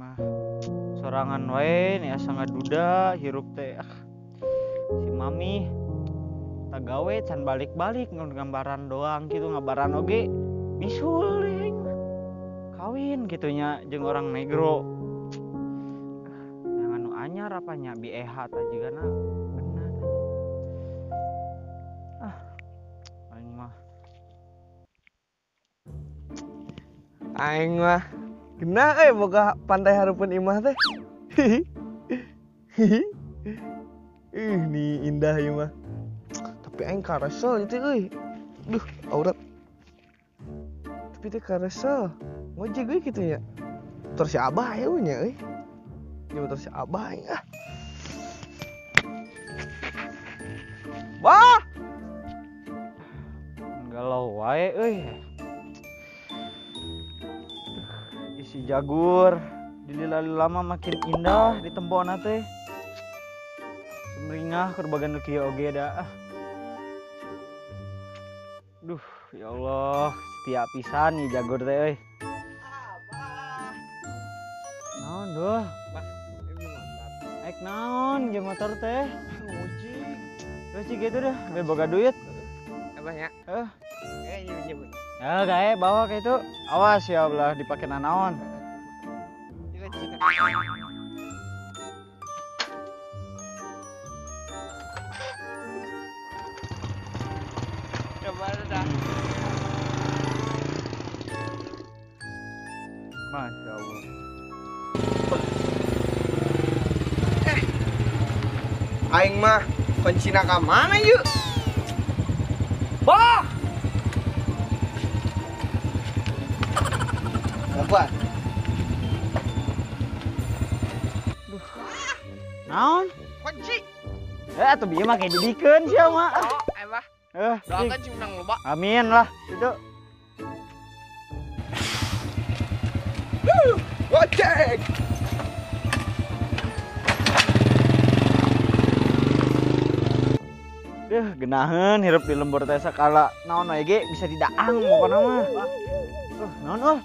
Mah sorangan wae nih asa ngaduda hirup teh. Ah, si mami tak gawe can balik-balik gambaran doang gitu, ngabaran oge bisul aing mah. Kawin gitunya jeung orang negro. Yang anu anyar apanya BEH tah jigana bener. Ah, aing mah. Aing mah kena boga pantai hareupeun imah teh. Ih, nih indah ieu mah. Tapi aing karesel itu euy. Duh, aurat. Tapi teh karesel. Ngojek euy kitu nya. Motor si Abah aya nya euy. Ieu motor si Abah aing ah. Bah! Galau wae euy. Isi jagur dilila-lila mah makin indah di tembokna teh. Sumringah keur bagan nu kieu oge da. Ah. Duh, ya Allah, setia pisan nih jagur teh euy. Naon duh? Bah, ini motor. Aik naon jeung motor teh? Ngojek. Terus sih gitu dah, be boga duit. Abah nya. Heuh. Nyebut. Ya gae bawa ke itu. Awas ya Allah dipake nanaon. Coba dah. Masya Allah. Aing mah kuncina ka mana yuk? Bah! Apa? Duh. Naon? Kunci. Atuh bieu mah kayak dibikeun sia mah. Oh, abah. Doakan sing menang loba. Amin lah, itu. Gojek. Duh, genaheun hirup di lembur teh sakala naon wae ge bisa didaang pokona mah. Naon euy?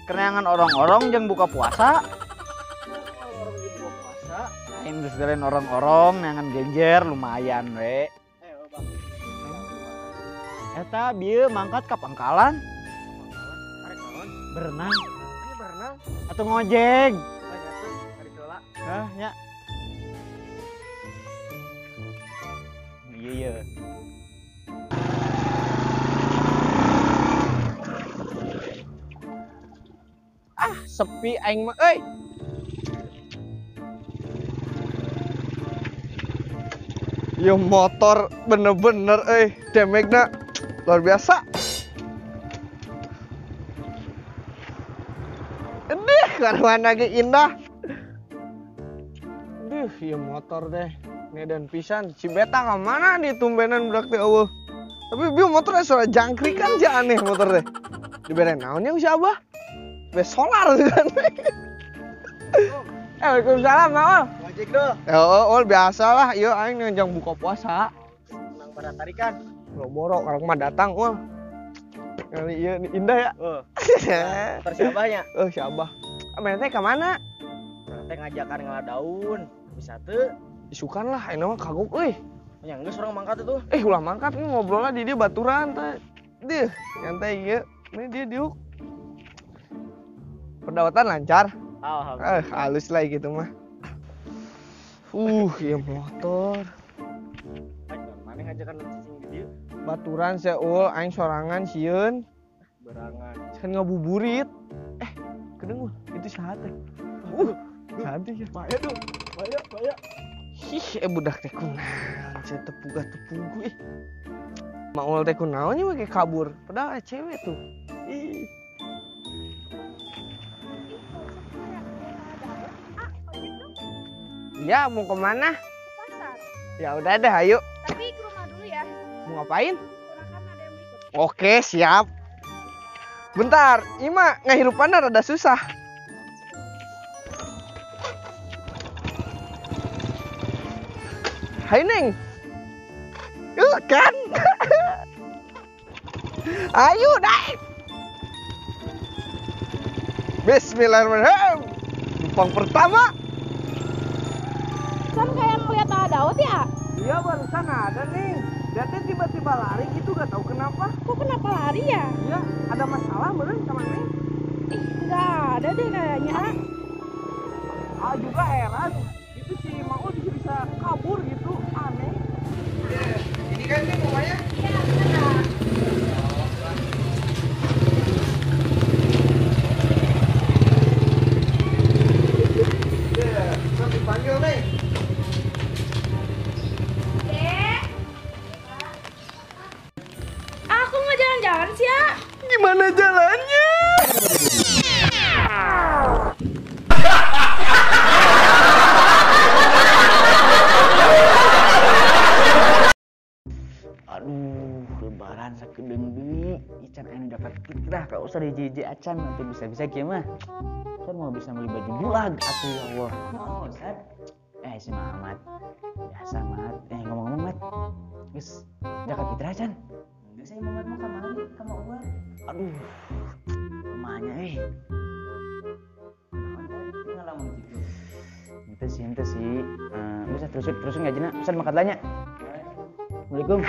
Keneangan orong-orong jeung buka puasa. Orang jeung buka puasa. Aing geus galen orong-orong neangan genjer lumayan we. Eta bieu mangkat ka pangkalan. Pangkalan? Arek naon? Berenang. Ayo berenang. Atau ngojek. Oh nya tuh, arek heula. Hah, nya. Iya. Ah, sepi aing mah euy. Yo motor bener-bener euy, damage-na luar biasa. Aduh, mana ge indah. Aduh, ieu motor teh ngedan pisan. Si beta ka mana di tumbenan budak teh eueuh. Tapi bieu motor suara jangkrikan ja aneh motor teh. Dibere naon nya si Abah? Be solar kan. Waalaikumsalam, Maul. Ngojek doh. Oh, biasalah ieu aing jang buka puasa. Menang pada tarikan. Boro-boro orang mah datang, ul. Kali ieu indah ya. Oh. Motor si Abahnya. Oh, si Abah. Mana teh ka mana? Mana teh ngajakan ngala daun. Bisa teu? Isukan lah, aing mah kagok euy. Nya geus urang mangkat itu. Ulah mangkat ini ngobrolnya di dia baturan teh. Deuh, nyantai ieu. Ini dia diuk. Perdawatan lancar. Alhamdulillah. Halus lah gitu mah. Ieu motor. Mana ngajakan cicing di dieu? Baturan seul aing sorangan sieun. Berangan. Kan ngabuburit. Kedeung itu saha teh? Cantik ya. Bahaya tuh. Bahaya, bahaya. Ih, budak teh kunaon sia tepuga tepugu ih. Maul teh kunaon nya make kabur. Padahal cewek tuh. Ih. Ya, mau kemana? Ke pasar. Ya udah deh, ayo. Tapi ke rumah dulu ya. Mau ngapain? Ponakan ada yang ikut. Oke, siap. Bentar, Ima ngahirupanna rada susah. Hai Neng. Yuk kan. Ayo naik. Bismillahirrahmanirrahim. Penumpang pertama. Kan kayak ngeliat ada Daud ya? Iya, barusan ada nih. Dia tiba-tiba lari gitu, gak tahu kenapa. Kok kenapa lari ya? Iya, ada masalah meren sama Neng? Ih, nggak ada deh kayaknya. Ah, juga heran. Itu si Maul bisa kabur gitu, aneh. Ini kan nih rumahnya? Iya, benar. Iya, sampai dipanggil nih. Aku mau jalan-jalan sih ya. Gimana jalannya? Aduh, lebaran sakedeung deui. Ican anu dapat fitrah ka usah di JJ acan nanti bisa-bisa kieu mah. Kan mau bisa beli baju dulag atuh ya Allah. Oh, Ustaz. Si Mamat. Biasa, Mat. Ngomong-ngomong, Mat. Geus zakat fitrah acan. Enggak, saya Mamat mau ka mana? Ka Ubar. Aduh. Rumahnya euy. Kunaon teh ngalamun kitu. Henteu sih, Bisa terusin ngajina. Ustaz makan lanya. Assalamualaikum.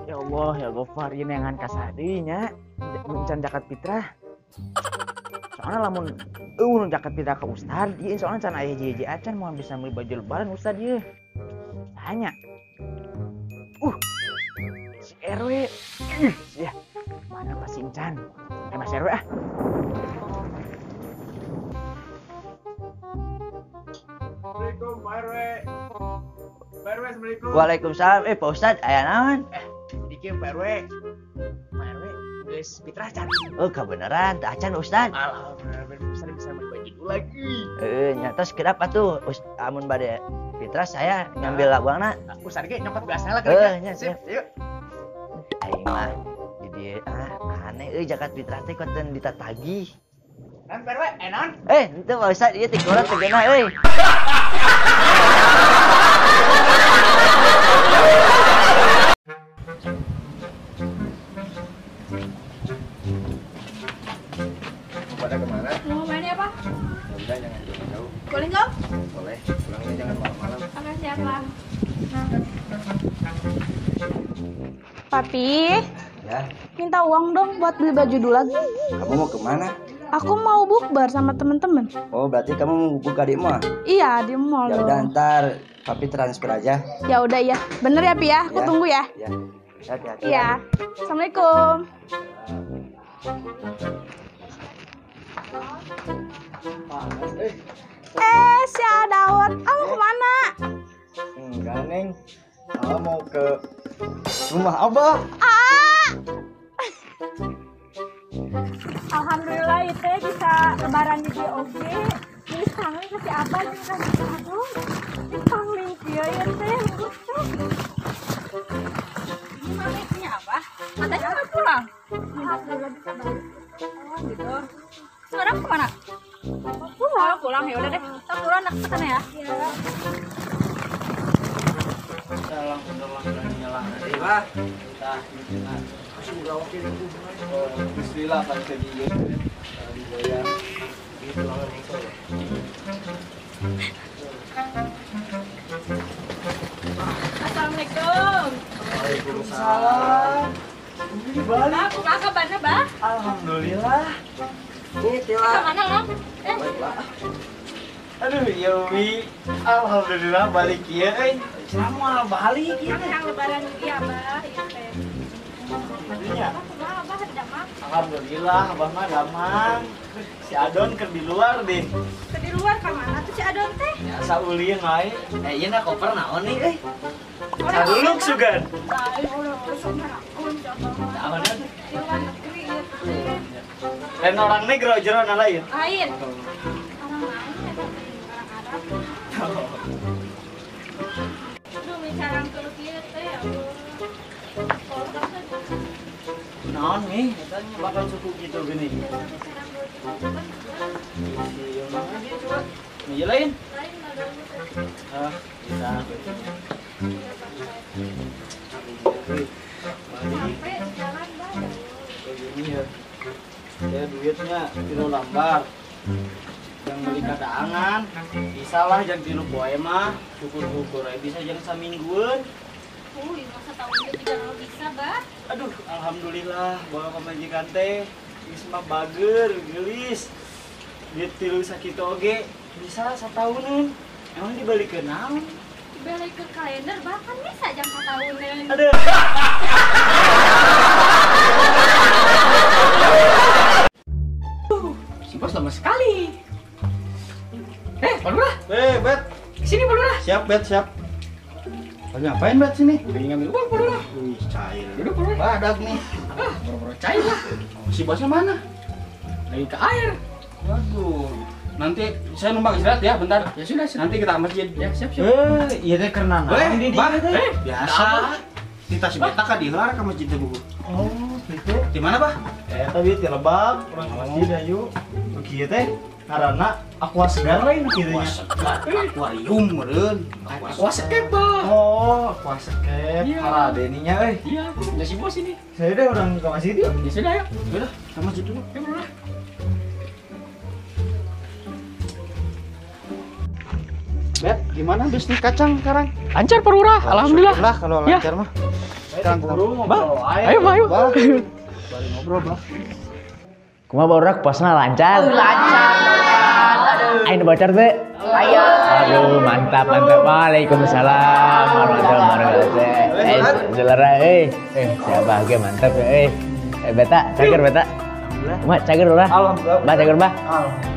Ya Allah, ya Gofar, ini yang kasadi nya encan zakat fitrah. Soalnya lamun eueuh zakat fitrah ka ustad, ieu soalnya can aya hiji-hiji acan moal bisa meuli baju lebaran ustad ieu. Tanya. Si RW. Ya. Mana pasti encan? Mas RW ah. Assalamualaikum Pak RW. Pak RW, assalamualaikum. Waalaikumsalam. Pak Ustad, aya naon? Dikit Pak RW. Pak RW, geus fitrah can. Oh, kebenaran, teu acan Ustad. Alhamdulillah, Ustad bisa beli baju dulu lagi. Nyata sekedap atuh amun bade fitrah saya ngambil uangna. Ustad ge nyokot biasa lah kali. Sip, yuk. Aing mah di dieu aneh euy zakat fitrah teh konten ditatagih. Nan Pak RW, naon? Henteu Pak Ustad, ieu teh kolot teh geunah euy. Mau pada kemana? Mau main ya, Pak? Ya udah, jangan jauh-jauh. Boleh nggak? Boleh, pulangnya jangan malam-malam. Oke, siap, Pak. Papi, ya? Minta uang dong buat beli baju dulu lagi. Kamu mau kemana? Aku mau bukber sama temen-temen. Oh, berarti kamu mau buka di mall? Iya, di mall. Ya udah, ntar Papi transfer aja. Ya udah ya, bener ya Pi ya, aku ya. Tunggu ya. Ya. Hati-hati. Iya. Assalamualaikum. Si Adawat, kamu kemana? Enggak, Neng. Aku mau ke rumah Abah. Alhamdulillah itu bisa lebaran di OG. Ini kangen ke si Abah jeung ka si Aduh. Ini pangling kieu ya teh. Ini mami punya Abah. Katanya mau pulang. Alhamdulillah bisa balik. Oh gitu. Sekarang kemana? Pulang. Pulang ya udah deh. Kita pulang nak ke sana ya. Iya. Bismillah kan Assalamualaikum. Waalaikumsalam. Balik. Kumaha kabarna, Bah? Alhamdulillah. Ini Tila. Kemana, Lang? Aduh, ya Wi. Alhamdulillah balik ieu euy. Sama balik ieu. Yang lebaran ieu, Abah, ieu teh. Iya. Kumaha, Abah damang? Alhamdulillah, Abah mah damang. Si Adon keur di luar deh. Keur di luar ka mana tuh si Adon teh? Biasa ulin wae. Ieu na koper naon nih euy? Saruluk sugan. Naon atuh? Di luar negeri ieu teh. Lain orang negro jerona lain. Lain. Orang lain ya, orang Arab. Aduh, micarang terus ieu teh ya Allah. Naon nih, eta bakal suku gitu gini. Si mana dia coba? Nih lain? Lain Ah, bisa. Sampai jalan, Bah. Begini ya. Ya duitnya 3 lembar. Yang beli kadangan, bisa lah jang 3 poe mah, syukur-syukur we bisa jang saminggueun. Masa tahun ini juga lo bisa, Bah? Aduh, alhamdulillah bawa pamajikan teh geus mah bager, geulis. Duit 3 sakitu oge bisa satauneun. Emang dibalikeun naon? Dibalik ke kalender bahkan bisa jang satauneun. Aduh. Si bos lama sekali. Pak Lurah. Bet. Kesini Pak Lurah. Siap, Bet, siap. Lagi ngapain, Bet, sini? Lagi ngambil uang, Pak Lurah. Wih, cair. Duduk, Pak Lurah. Badak nih. Ah, boro-boro cair lah. Oh, si bosnya mana? Lagi ke air. Waduh. Nanti saya numpang istirahat ya, bentar. Ya sudah, sudah. Nanti kita ke masjid. Ya, siap, siap. Iya teh karena naon di dieu teh? Biasa. Kita si beta ka diheula ka masjid teh buku. Oh, gitu. Di mana, Bah? Tadi di Lebak, urang ke masjid ayo. Kieu teh ngaranna aqua segar lain kieu nya. Akuarium meureun. Aqua sekep, Bah. Oh, aqua sekep. Iya. Harade nya euy. Iya, punya si bos ini. Saya deh urang ke masjid yuk. Ya sudah, ayo. Udah, ke masjid dulu. Ya, Lurah. Bet, gimana bisnis kacang sekarang? Lancar, Pak Lurah. Alhamdulillah. Lah kalau lancar mah. Sekarang buru ngobrol aja. Ayo, Bah, ayo. Bari ngobrol, Bah. Kumaha barudak puasana lancar? Lancar. Aduh. Ayo bocor teh. Ayo. Aduh, mantap, mantap. Waalaikumsalam warahmatullahi wabarakatuh. Selera siap bahagia mantap ya Beta, cager beta. Alhamdulillah. Cager Lurah. Alhamdulillah. Bah, cager bah. Alhamdulillah.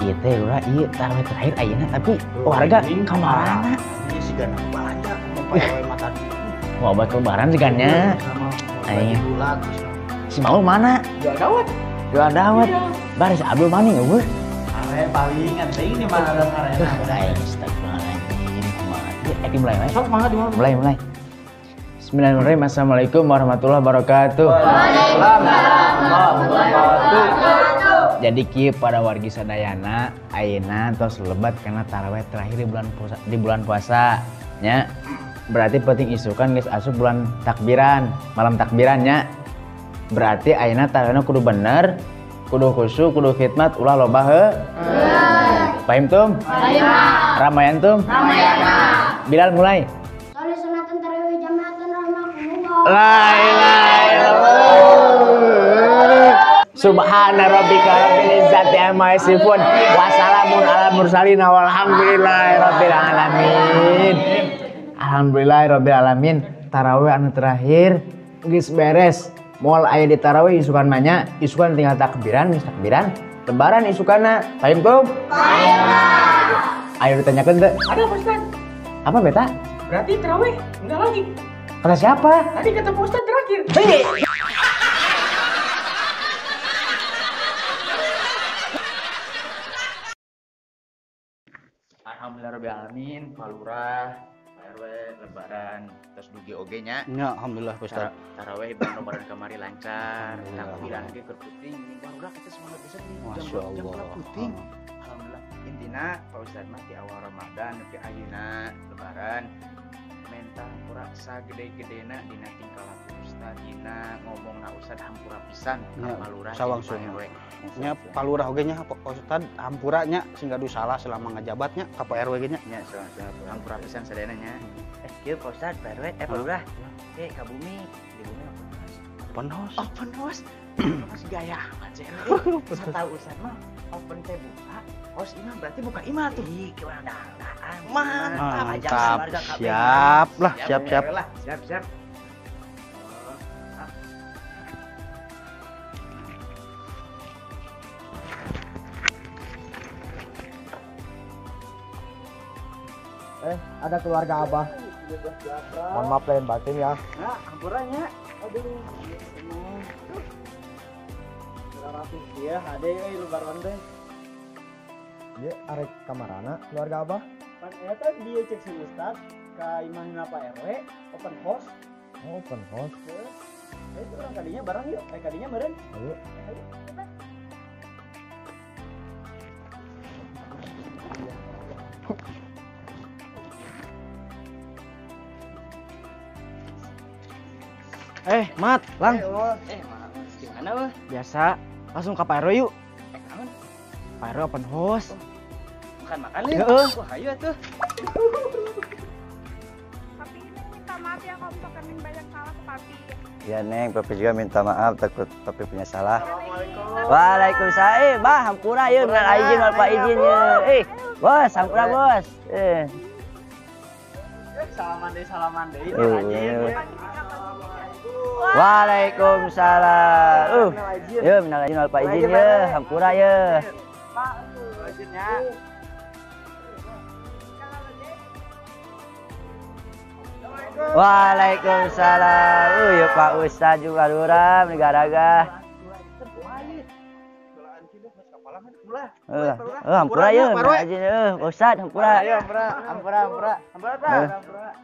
Ieu teh Lurah, ieu tarawih terakhir ayeuna tapi warga ka marana? Ieu sigana balanja mau pae mah tadi. Mau obat lebaran sigana. Aing. Si Maul mana? Jual dawet. Jual dawet. Bar si Abdul mana eueuh? Are paling penting di mana ada arena. Aing astagfirullahaladzim. Kumaha teh? Mulai mulai. Sok mangga di mana? Mulai mulai. Bismillahirrahmanirrahim. Assalamualaikum warahmatullahi wabarakatuh. Waalaikumsalam warahmatullahi wabarakatuh. Jadi kieu para wargi sadayana ayeuna tos lebat karena tarawih terakhir di bulan puasa nya. Berarti penting isukan geus asup bulan takbiran, malam takbirannya. Berarti ayeuna tarawihna kudu bener, kudu khusyuk, kudu khidmat, ulah loba heuh. Paham tum? Paham. Ramayan tum? Ramayan. Bilal mulai. Sholli sunatan tarawih jamaatan rahimakumullah. La ilaha illallah. Subhana rabbika rabbil izzati amma yasifun wa salamun alal mursalin walhamdulillahi rabbil alamin. Alhamdulillahirabbil alamin. Tarawih anu terakhir geus beres. Moal aya di tarawih isukan manya, isukan tinggal takbiran, geus takbiran. Lebaran isukana. Paham tum? Paham. Ayo ditanyakeun teu? Ada Pak Ustad. Apa beta? Berarti tarawih enggak lagi. Kata siapa? Tadi kata Pak Ustad terakhir. Hei. Alhamdulillah rabbil alamin, Pak Lurah, Pak RW, lebaran terus dugi oge nya. Ya, alhamdulillah Pak Ustad. Tarawih bulan lebaran kamari lancar, takbiran ge keur puting. Pak Lurah kita semangat pisan nih. Masya Jam Allah. puting. Alhamdulillah. Intina Pak Ustad mah di awal Ramadan nepi ayeuna lebaran menta hampura sagede-gedena dina tingkah laku Ustad, dina ngomongna Ustad hampura pisan ka Ya, Pak Lurah sawang jeung Pak RW. Nya Pak Lurah oge nya Pak Ustad hampura nya sing gaduh salah selama ngajabatnya ka Pak RW ge nya. Nya hampura pisan sadayana nya. Kieu Pak Ustad, Pak RW, Pak Lurah. Ka bumi, di bumi Open house. Open house. Masih gaya amat sih. Tahu Ustad mah open teh buka, house imah berarti buka imah tuh. Ih, gimana daan. Mantap. Mantap. Siap lah, siap siap. Siap siap. Ada keluarga Abah. Mohon maaf lahir batin ya. Nah, hampurannya. Aduh. Rapi dia, ade euy lebaran teh. Dia arek kamarana keluarga Abah. Pan eta dia cek si Ustad ka imahna Pak RW, open house. Oh, open house. Itu orang kadinya bareng yuk, kadinya meureun. Ayo. Ayo. Mat, Lang. Gimana, wah? Biasa. Langsung ke Pak RW yuk. Pak RW open house. Makan-makan nih. Wah, ayo atuh. Papi, Neng minta maaf ya kalau misalkan Neng banyak salah ke Papi. Ya Neng, Papi juga minta maaf takut Papi punya salah. Waalaikumsalam. Bah, hampura yeuh, minal aizin wal faizin yeuh. Bos, hampura bos. Salaman deui. Waalaikumsalam. Yeuh, minal aizin wal faizin yeuh, hampura yeuh. Pak, izinnya. Waalaikumsalam. Ya Pak Ustaz juga lurah negaraga. Hampura ya, Pak Ustaz, hampura. Hampura, hampura. Hampura, hampura.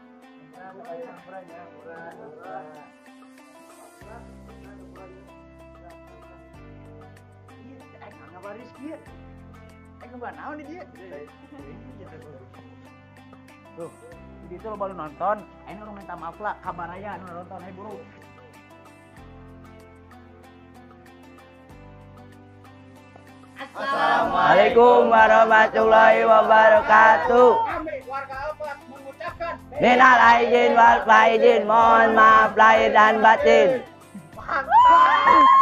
Tuh, di itu lo baru nonton, ini orang minta maaf lah, kabar aja anu nonton, hai buru. Assalamualaikum warahmatullahi wabarakatuh. Kami warga Alfat mengucapkan minal aizin wal faizin, mohon maaf lahir dan batin. Mantap.